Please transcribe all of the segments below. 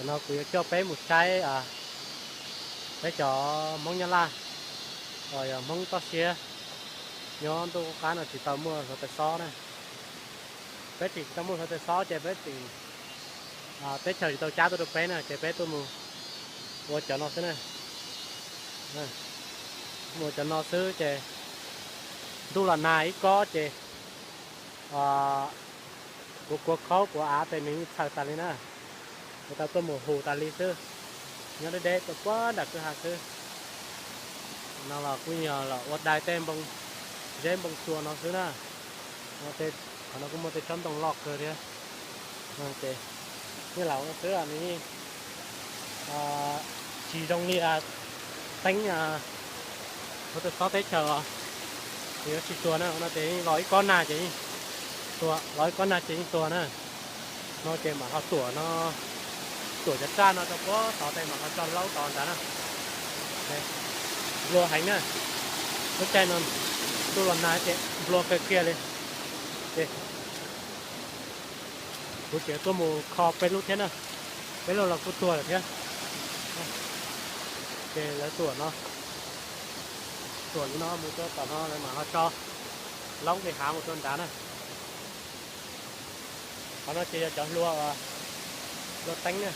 No kuv yuav coj peb mus saib peb cov Hmoob Nyab Laj, uas yog Hmoob toj siab nyob ntuj qub qab no tsis tau muaj hluav taws xob na. Peb tseem tsis tau muaj hluav taws xob ces peb tseem, teb chaws tsis tau cab tuaj rau peb na ces peb tuaj mus ua cov no xwb na. Mus ua cov no xwb ces ntuj los nag ib kob ces kuv kuav khaub kuav av ces nws yeej txhaws tas li na. Kuv tau tuaj mus hu tas li xwb, nyob deb deb rau puag nram kwj ha xwb. No los kuj yog los ua dai tej npoo zeb npoo tsua no xwb na. Qhov no kuj muaj tej tsob ntoo loj kawg thiab. Ces yeej lam ua xwb, nws yeej tsis zoo li teeb hluav taws xob teb chaws os, nws yuav tsis tuag na. No ces yeej los ib kob nag ces yeej tuag, los ib kob nag ces yeej tuag na. No ces mam ho tuam no, tuam cov raj no rau puag tod tes mam ho tso laub tod nrad na. Nplua heev na, lub caij no ntuj los nag ces nplua kawg kiag li. Ces kuv tseem tuaj mus kho peb lub thiab na, peb lub los kuj tuag lawm thiab. Ces lawv tuam no, tuam li no mus rau tom no lawv mam ho tso laub nqis hav mus rau nrad na. Qhov no ces yog cov hlua, hlua teeb na.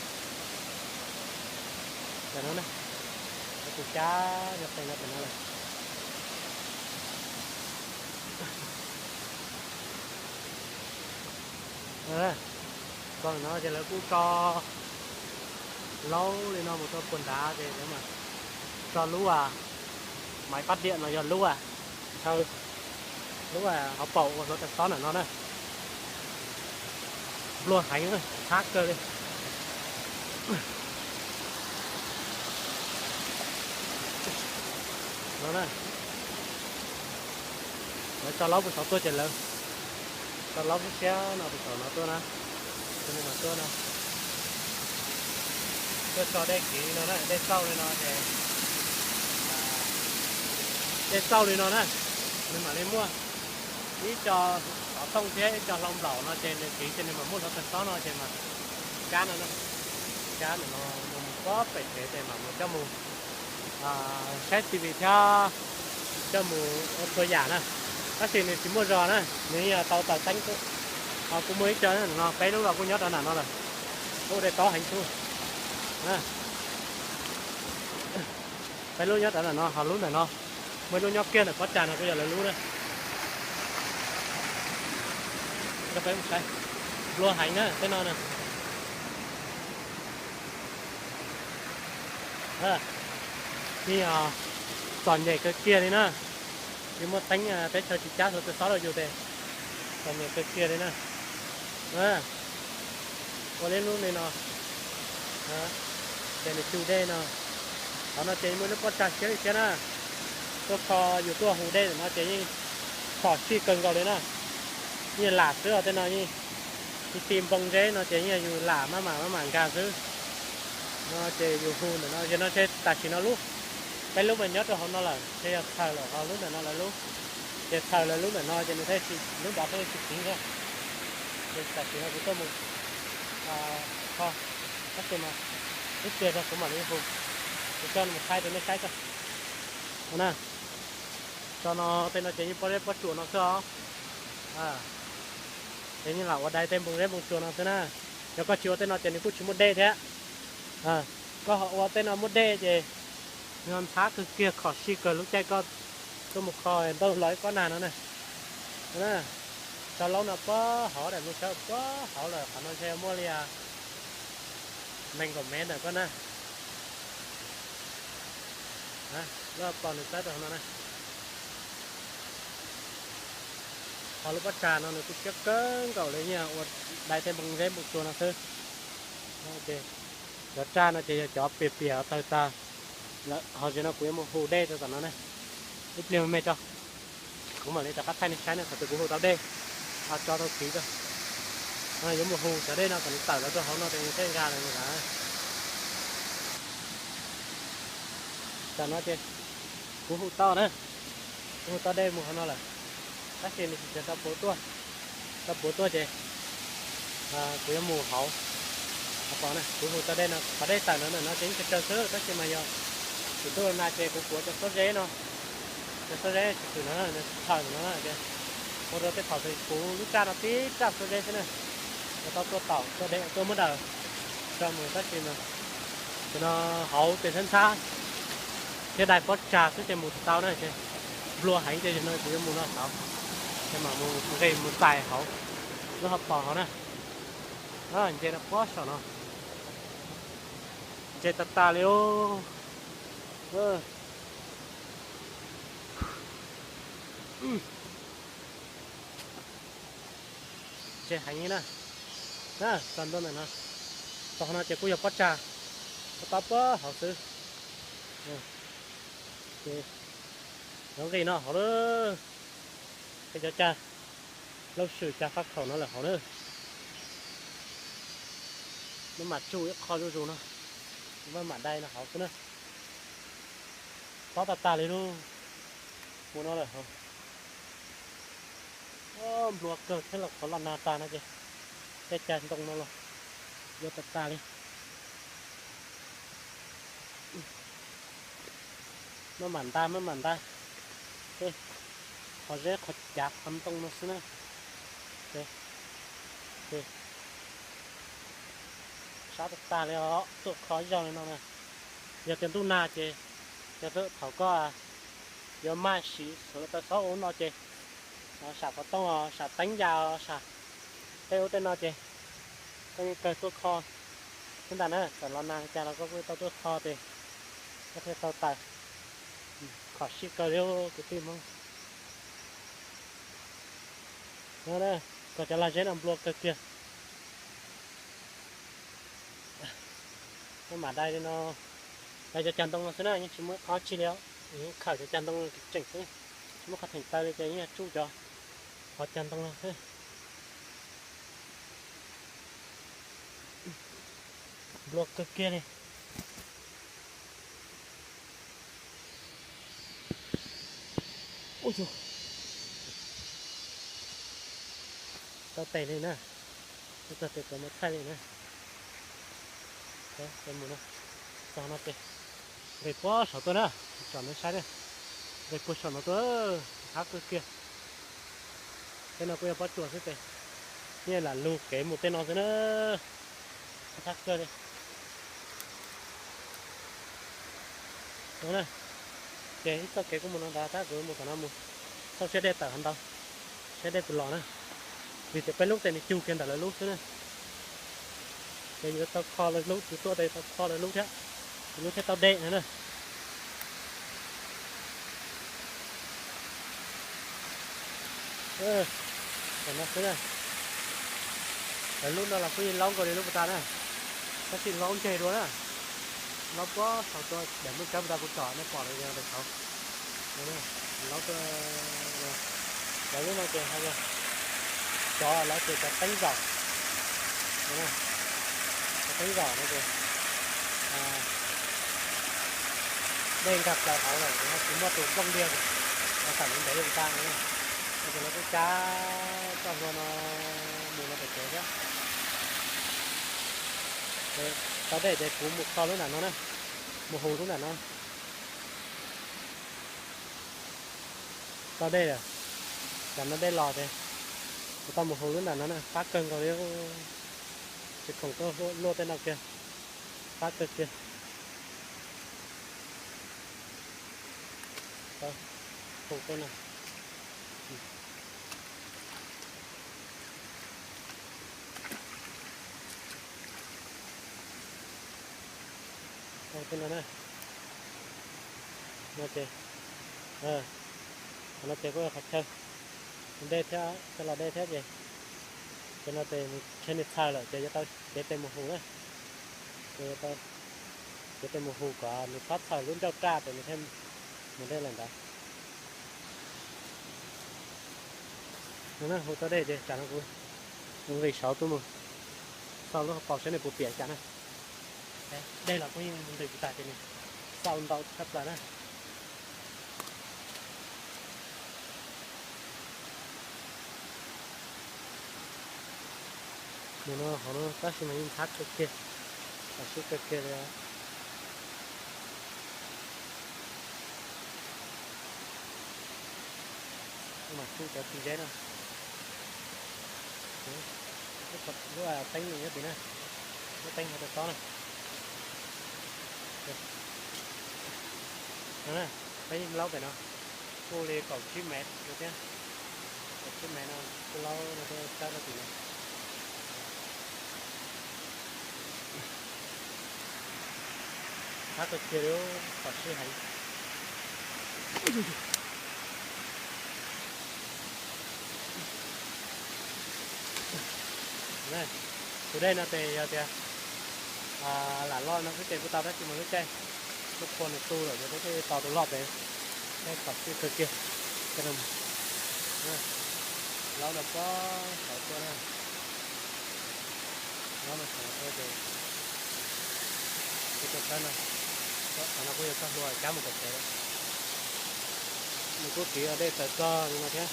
Tam no na, lawv tus cab yog qee no tam no lawm. Txog no ces lawv kuj tso laub li no mus rau puag nrad ces lawv mam tso lub, maiv pab diam no yog lub, chaw, lub hauv paus ua hluav taws xob ntawm no na. Nplua heev, hab kawg li. No na, lawv tso laub puag saud tuaj ces lawv tso laub siab siab no puag saum no tuaj na, tuaj no, tuaj no. Tuaj tso dej kiv li no na, dej txauj li no ces, dej txauj li no na, nws mam li muaj ib co xov tooj thiab ib co hlau nplaum no ces nws kiv ces nws mam muaj hluav taws xob no ces mas kab no, kab ntawm no mus pob pem tsev ces mam mus coj mus saib T V thiab coj mus ua txhua yam na. Tab sis nws tsis muaj zog na, nws yog tau taws teeb xwb. Ho kuj muaj ib co no, peb lub los kuj nyob rau nram no lawm. Ub, dej tob heev xwb. Peb lub nyob rau nram no, ho lub ntawm no, muaj ib lub nyob kiag ntawm pob tsag no kuj yog lawv lub na. Peb mus saib, nplua heev na tej no na. Yeej txom nyem kawg kiag li na. Tsis muaj teeb, teb chaws tsis cab hluav taws xob rau yus ces txom nyem kawg kiag li na. Ua li lub li no, ces nws cug dej no. Qhov no ces muaj lub pob tsag siab li thiab na. Tuaj kho yus tuaj hu dej no ces yeej khom sij kawg nkaus li na. Yeej lam xwb os, tej no yeej ti ti npoo zeb no ces yeej yus lam maj mam maj mam nkag xwb. No ces yus hu ntawm no, yog no ntshe tam sim no lub, peb lub mas nyob rau hauv no lawm, ntshe yog txhaws lawm ho lub ntawm no lawv lub. Ces txhaws lawv lub ntawm no ces nws thiaj, lub nrad thiaj tsis kiv thiab. Ces tam sim no kuv tuaj mus kho, tab sis mas ib pliag tso kuv mam li hu, kuv coj mus thaij rau nej saib tso. Tso no, tej no ces yeej pob zeb pob tsuas no xwb os. Ces yeej lam ua dai tej npoo zeb npoo tsuas no xwb na. Yog koj tsis ua tej no ces nws kuj tsis muaj dej thiab. Koj ho ua tej no muaj dej ces nws ho ntxhab kawg kiag, khom sij kawg lub caij koj tuaj mus kho ntuj los ib kob nag no na. Tso laub no puag hauv, daim npoo sawb puag hauv lawm, qhov no ntshe muaj li nees nkaum mev ntawm koj na. Lub hauv paus nws txawb rau hauv no na. Ho lub pob tsag no nws kuj siab kawg nkaus li, yeej ua dai tej npoo zeb npoo tsuas no xwb. Cov raj no ces yog cov piam piam tawg tag lawm, ho zem no kuv yuav mus hu dej rau tom no na. Ib pliag me me tso, kuv mam li rov qab thaij nej saib na, thaum twg kuv hu tau dej ho tso rau kiv rau. Yuav mus hu cov dej no kom nws tawm los rau hauv no ces nws thiaj nkag los mus lawm. Tam no ces kuv hu tau na, kuv hu tau dej mus hauv no lawm, tab sis nws tsis tshua tau puv tuaj. Tau puv tuaj ces kuv yuav mus hauv, hauv Kuv hu tau dej no, qhov dej tawm no no ces ib tsawg tsawg xwb, tab sis mas yog kuv tuaj na ces kuv kuav cov xob zeb no, cov xob zeb tshwm no, tshwm no ces ua rau tej thaum kuv lub raj no tib raj xob zeb xwb na. Ua tau tuaj taum tuaj dej tuaj muab daws tso mus, tab sis mas no hauv ces ntxhab ntxhab thiab dai pob tsag xwb ces mus tsis tau na ces nplua heev ces no kuv yuav mus no hauv, ces mam mus nqis mus txais hauv lub hauv paus hauv na. Nce no pob saum no, nce tas tas li. Nce heev li na. Txog ntua ntawm no, txog no ces kuj yog pob tsag, pob tau pob hauv xwb. Ces nqis no hauv lawm, qhib cov cag, laub swm cag faj khaum no lawm hauv na. Maj mam tsuj ib qho zuj zus no, maj mam dai no hauv xwb na. Pob tas tas li lauj, mus no lawm hauv. Nplua kawg thiab los qhov los nag tas no ces tej cag ntoo no los yuav tas tas li. Maj mam nta maj mam nta, qhov zeb qhov cav qhov ntoo no xwb na. Sab tas tas li os, tuaj kho ib zaug li no na. Yog tias ntuj nag ces yog thaum koj yuav maj siv xov tau xob ua no ces sam qhov tooj os, sam teeb yas os, sam tej ub tej no ces koj yeej kawg tuaj kho xwb ntag na. Txawm los nag li cas los koj kuj tau tuaj kho ces koj thiaj tau taws. Khom sij kawg li kwv tij Hmoob. Kom cov lag zeb no nplua kawg kiag. Maj mam dai li no, dai cov cag ntoo no xwb na, yeej tsis muaj qhov tsi li os. Yeej khawm cov cag ntoo tseem xwb, tsis muaj qhov theem taw li ces yeej yog tsuj cov qhov cag ntoo no xwb. Nplua kawg kiag li. Ub, tau tes li na, tau tes kom mus thaij li na. Mus no, txog no ces nqis puag saum tuaj na, tsom nej saib na. Nqis puag saum no tuaj, ntxhab kawg kiag. Tej no kuj yog pob tsuas xwb ces, yeej lam lug kev mus tej no xwb na. Ntxhab kawg li. Ces ib txoj kev kuj mus no ntag, tab kuv mus tom no mus xauj saib dej tawm hov ntau, saib dej puas los na. Vim tias peb lub tes nws cug kiag ntawm lawv lub xwb na. Ces yuav tau kho lawv lub, kuv tuaj ces tau kho lawv lub thiab, lub thiaj tau dej no na. Tam no xwb na, lawv lub no los kuj yeej laub nkaus li lub puag ta na, tab sis laub ntseg dua na. Laub puag saum tuaj, daim muaj tsawb puag ta kuv tsom nej pom lawm yog daim saud. Laub tuaj, lawv lub no ces ho yog cov lawv tias cov teeb zaum, cov teeb zaum no ces dej nkag plaws hauv lawm, tsis muaj tus nplooj liag los tawm ntev ntev li puag ta no. No ces lawv kuj cab txoj hlua no mus no pem kev thiab. Tau dej ces kuv mus kho lub nram no na, mus hu lub nram no. Tau dej lawm, tam no dej los ces kuv tau mus hu lub nram no na, fab kawg nkaus li. Tsis khoom tuaj luaj tej no kiag, fab kawg kiag. Hu tuaj na. Hu tuaj no na. No ces, qhov no ces kuj yog qhov chaw dej thiab, chaw los dej thiab ces, ces no ces nws tsheb nws txhaws lawm ces yuav tau cev tes mus hu na. Ces yuav tau cev tes mus hu kom nws txhob txhaws lub ncauj raj ces nws thiaj mus dej lawm ntawd. No na, hu tau dej ces tsam no kuv mus nqis saud tuaj mus xauj lub hauv paus saib nws puas piam li cas na. Dej los kuj yeej ntws tas ces nws xauj ntau tshaj plaws na. Mus no hauv no tab sis mas yeej ntxhab kawg kiag. Txaus siab kawg kiag li. Mas kuj cov txiv zeb no, lub teeb nyob tim na, lub teeb hauv tau tob na. No na, peb laub pem no kuj li kaum tsib mev no thiab, kaum tsib mev no kuj laub no thiab, sab rau tim no. Qab kawg kiag li, txaus siab heev. Tus dej no ces yog tias lam loj no xwb ces kuj tau, tab sis mas lub caij lub qhua nws tu lawm ces kuj thiaj tos tus loj pem. Thiab txaus siab kawg kiag. Laub no pob saud tuaj na, laub no saud tuaj ces kuj tuaj txhawb no, qhov no kuj yog txoj hlua cab mus pem tsev lawm. Nws kuj kiv dej tawm txog li no thiab.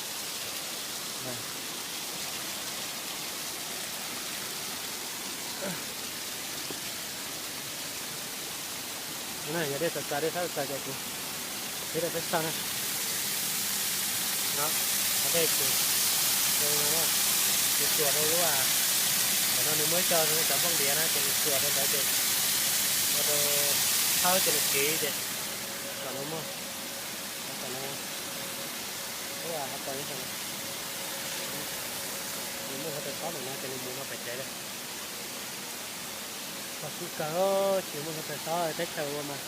Yog dej txawv txaws, dej sab txawv ces kuv qhib rau peb saib na. No, qhov dej ces nws xuas rau lub, qhov no nws muab ib co cov nplooj diav na ces nws xuas rau ntawd ces ua rau thawb ces nws kiv ces kom no muaj, kom no, lub hauv paus, nws muaj hluav taws xob ntawm no ces nws mus no pem tsev lawm. Txaus siab kawg, tsis muaj hluav taws xob teb chaws ua mas,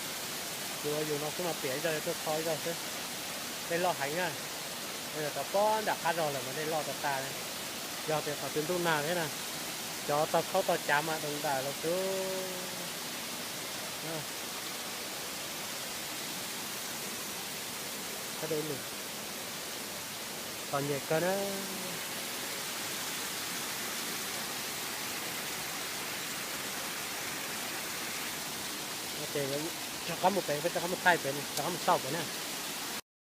yus ua yus no xwb mas piam ib zaug yuav tuaj tho ib zaug xwb. Dej loj heev na, yog rov pob nram qab zog lawm mas dej loj tas tas li. Yog tias thaum twg ntuj nag thiab na, cov tau khaub tau cav mas doos ntais los xwb. Txaus nyiam kawg na. Ces rov qab mus pem, peb rov qab mus thaij pem, rov qab mus xauj pem na.